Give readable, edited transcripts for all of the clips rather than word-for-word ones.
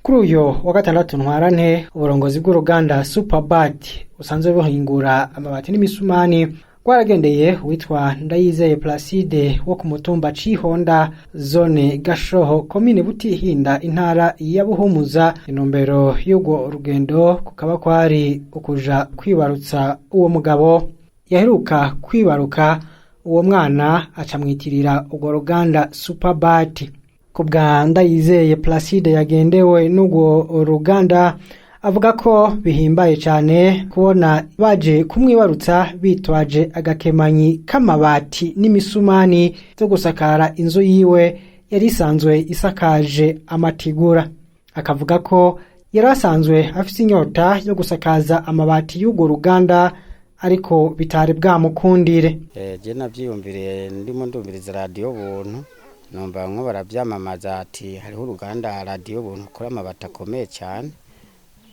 Kuri uyo wa gatandatu Ntwarante, uburongozi bw'uruganda Superbat busanzwe buhingura amabati n'imisumani rwaragendeye uwitwa Ndayizeye Placide wo ku mutumba Cihonda, zone Gashoho, komine Butihinda, intara ya Buhumuza. Intumbero y'urwo rugendo kukaba kwari ukuja kwibarutsa uwo mugabo yaheruka kwibaruka uwo mwana, acamwitirira urwo ruganda Superbat. Ku bwa Ndayizeye Placide yagendewe n'urwo ruganda, avuga ko bihimbaye cyane kubona baje kumwibarutsa bitwaje agakemanyi k'amabati n'imisumani zo gusakara inzu yiwe yari isanzwe isakaje amatigura. Akavuga ko yari asanzwe afite inyota yo gusakaza amabati y'urwo ruganda, ariko bitari bwamukundire. Je navyiyumviriye ndimo ndumviriza Radiyo Buntu, numva bamwe baravyamamaza ati hariho uruganda Radiyo Buntu ukora amabati akomeye cyane.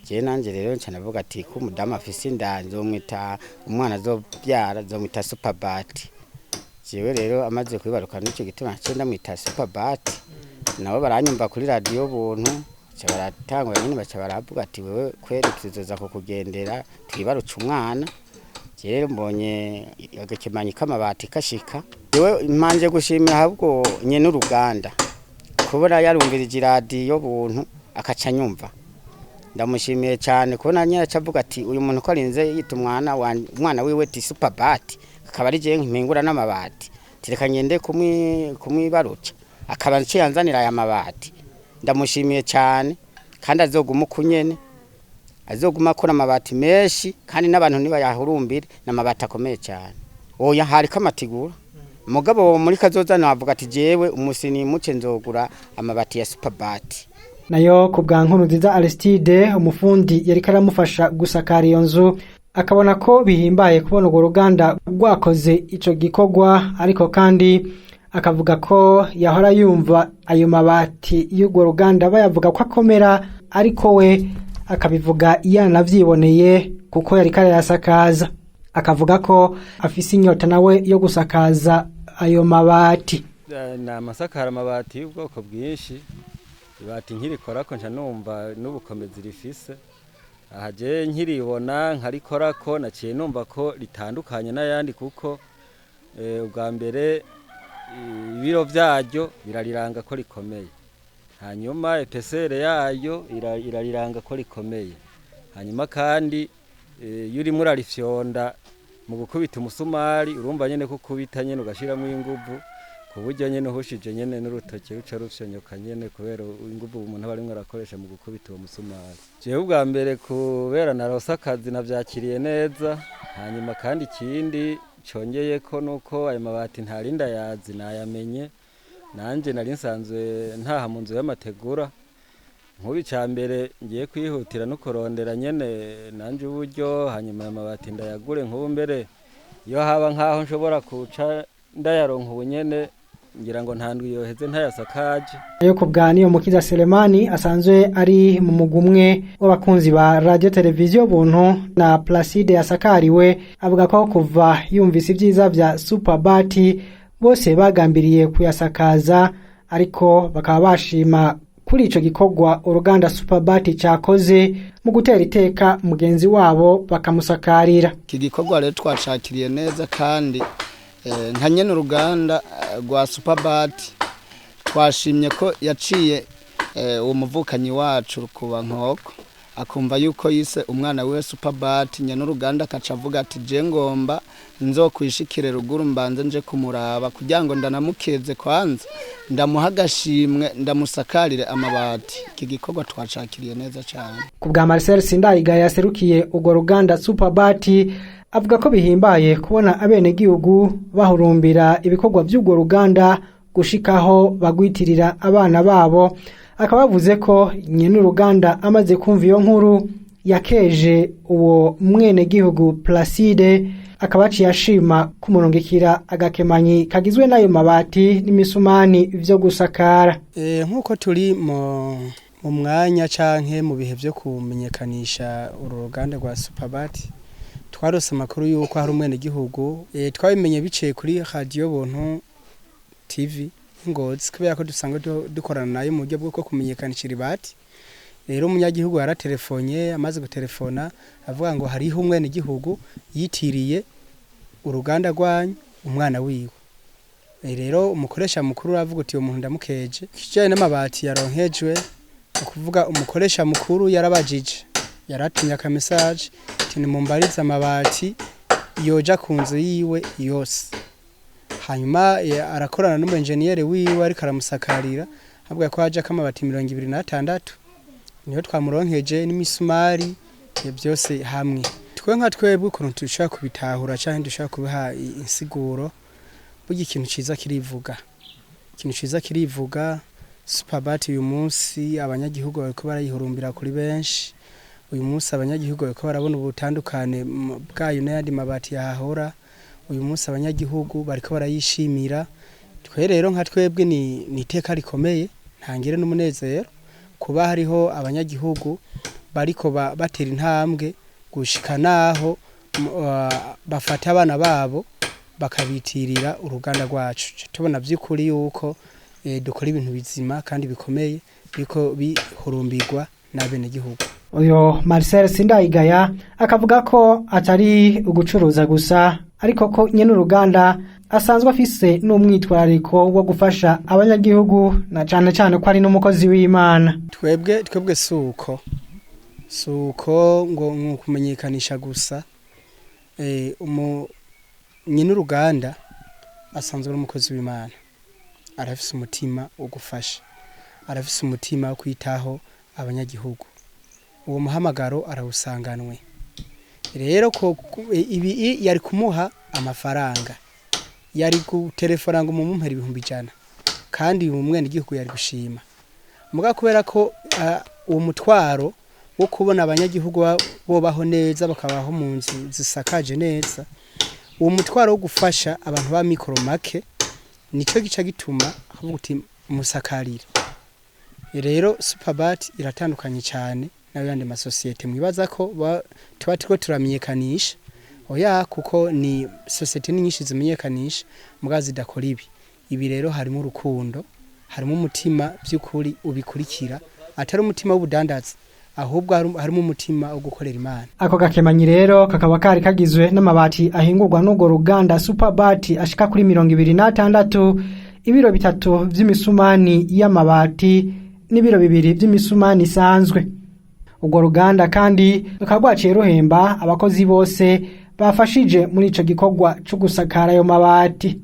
Je nanje rero nca ndavuga ati ko umudamu afise inda, nzomwita umwana azovyara, nzomwita Superbat. Jewe rero amaze kwibaruka, nico gituma naciye ndamwita Superbat. Nabo baranyumva kuri Radiyo Buntu, baca baratangura nyene, baca baravuga ati wewe kweri tuzoza kukugendera twibarutse umwana. Rero mbonye agakemanyi k'amabati kashika, yewe mpanje gushimira ahubwo nyene uruganda kubona yarumvirije Iradiyo Buntu akaca anyumva. Ndamushimiye cyane kubona nyine aca avuga ati uyu muntu ko arinze yita umwana wiwe ti Superbat, akaba ari jewe mpingura n'amabati, tireka ngende kumwibaruca, akaba aciye anzanira aya mabati. Ndamushimiye cyane kandi azoguma uko nyene, azoguma akora amabati menshi kandi n'abantu nibayahurumbire, n'amabati akomeye cyane. Oya, hariko amatigura, mugabo muri kazoza navuga ati jewe umusini muce nzogura amabati ya Superbat. Nayo ku bwa Nkuru Nziza Aristide, umufundi yariko aramufasha gusakara iyo nzu, akabona ko bihimbaye kubona urwo ruganda rwakoze ico gikorwa, ariko kandi akavuga ko yahora yumva ayo mabati y'urwo ruganda bayavuga ko akomera, ariko we akabivuga yanavyiboneye kuko yariko arayasakaza. Akavuga ko afise inyota nawe yo gusakaza ayo mabati. Ni amasakara amabati y'ubwoko bwinshi. Ibati nkirikorako nca numva n'ubukomezi rifise. Aha je nkiribona nkarikorako, naciye numva ko ritandukanye n'ayandi, kuko ubwa mbere ibiro vyaryo birariranga ko rikomeye, hanyuma épaisseur yaryo irariranga ko rikomeye, hanyuma kandi iyo urimo urarifyonda mu gukubita umusumari, urumva nyene ko ukubita nyene ugashiramwo inguvu, ku buryo nyene uhushije nyene n'urutoke ruca rufyonyoka nyene, kubera inguvu umuntu aba arimwo arakoresha mu gukubita uwo musumari. Jewe ubwa mbere kubera narose akazi, navyakiriye neza. Hanyuma kandi ikindi congeyeko nuko ayo mabati ntarinda yazi nayamenye, nanje nari nsanzwe ntaha mu nzu y'amategura. Nk'ubu ica mbere ngiye kwihutira no kurondera nyene nanje uburyo, hanyuma ayo mabati ndayagure. Nk'ubu mbere iyo haba nkaho nshobora kuca ndayaronka ubu nyene, ngira ngo nta ndwi yoheze ntayasakaje. Yo ku bwa Niyo Mukiza Selemani, asanzwe ari mu mugwi umwe w'abakunzi ba Radio Televiziyo Buntu na Placide yasakariwe, avuga ko kuva yumvise ibyiza vya Superbat bose bagambiriye kuyasakaza, ariko bakaba bashima kuri ico gikorwa uruganda Superbat cakoze mu gutera iteka mugenzi wabo bakamusakarira. Iki gikorwa rero twacakiriye neza, kandi nka nyene uruganda rwa Superbat twashimye ko yaciye uwo muvukanyi wacu kuba nkoko akumva yuko yise umwana wiwe Superbat, nyene uruganda akaca avuga ati je ngomba nzokwishikire ruguru, mbanze nje kumuraba kugira ngo ndanamukeze, kwanza ndamuha agashimwe, ndamusakarire amabati. Iki gikorwa twacakiriye neza cyane. Ku bwa Marcel Sindayiga yaserukiye urwo ruganda Superbat, avuga ko bihimbaye kubona abenegihugu bahurumbira ibikorwa by'urwo ruganda gushikaho bagwitirira abana babo. Akaba yavuze ko nyene uruganda amaze kumva iyo nkuru yakeje uwo mwenegihugu Placide, akaba aciye ashima kumurungikira agakemanyi kagizwe n'ayo mabati n'imisumani vyo gusakara. Nk'uko turi mu mwanya canke mu bihe vyo kumenyekanisha uru ruganda rwa Superbat, twarose amakuru yuko hari umwenegihugu, twabimenye biciye kuri Radio Buntu TV Ngozi, kubera ko dusanzwe dukorana nayo mu buryo bwo kumenyekanisha iribati. Rero umunyagihugu yaratelefonye, amaze gutelefona avuga ngo hariho umwenegihugu yitiriye uruganda rwanyu umwana wiwe. Rero umukoresha mukuru aravuga uti uwo muntu ndamukeje. Ikijanye n'amabati yaronkejwe, ukuvuga umukoresha mukuru yarabajije, yaratumye aka message ati nimumbarize amabati yoja ku nzu yiwe yose. Hanyuma arakorana n'umu engineer wiwe ariko aramusakarira, avuga ko haje amabati 26, niyo twamuronkeje n'imisumari byose hamwe. Twe nka twebwe ukuntu dushobora kubitahura canke dushobora kubiha insiguro, burya ikintu ciza kirivuga, ikintu ciza kirivuga. Superbat uyu munsi abanyagihugu bariko barayihurumbira kuri benshi. Uyu munsi abanyagihugu bariko barabona ubutandukane bwayo n'ayandi mabati yahahora. Uyu munsi abanyagihugu bariko barayishimira. Twe rero nka twebwe ni iteka rikomeye ntangire n'umunezero kuba hariho abanyagihugu bariko batera intambwe gushika naho bafata abana babo bakabitirira uruganda rwacu. Tubona vy'ukuri yuko dukora ibintu bizima kandi bikomeye biriko bihurumbirwa n'abenegihugu. Uyo Marcel Sindayigaya akavuga ko atari ugucuruza gusa, ariko ko nyene uruganda asanzwe afise n'umwitwarariko wo gufasha abanyagihugu, na cane cane ko ari n'umukozi w'Imana. Twebwe suko ngo kumenyekanisha gusa. Nyene uruganda asanzwe ari umukozi w'Imana, arafise umutima wo gufasha, arafise umutima wo kwitaho abanyagihugu. Uwo muhamagaro arawusanganwe. Rero ko ibi yari kumuha amafaranga, yari gutelefona ngo mumumpere 100,000, kandi uyu mwenegihugu yari gushima. Muga kubera ko uwo mutwaro wo kubona abanyagihugu bobaho neza, bakabaho mu nzu zisakaje neza, uwo mutwaro wo gufasha abantu ba mikoro make, nico gica gituma avuga uti musakarire. Rero Superbat iratandukanye cyane n'ayandi masosiyete mwibaza ko tuba turiko turamenyekanisha. Oya, kuko ni sosiyete nyinshi zimenyekanisha muga zidakora ibi. Ibi rero harimo urukundo, harimo umutima by'ukuri ubikurikira, atari umutima w'ubudandazi, ahubwo harimo umutima wo gukorera Imana. Ako gakemanyi rero kakaba kari kagizwe n'amabati ahingurwa n'urwo ruganda Superbat ashika kuri 26, ibiro 3 vy'imisumani y'amabati n'ibiro 2 vy'imisumani isanzwe. Urwo ruganda kandi rukaba rwaciye ruhemba abakozi bose bafashije muri ico gikorwa co gusakara ayo mabati.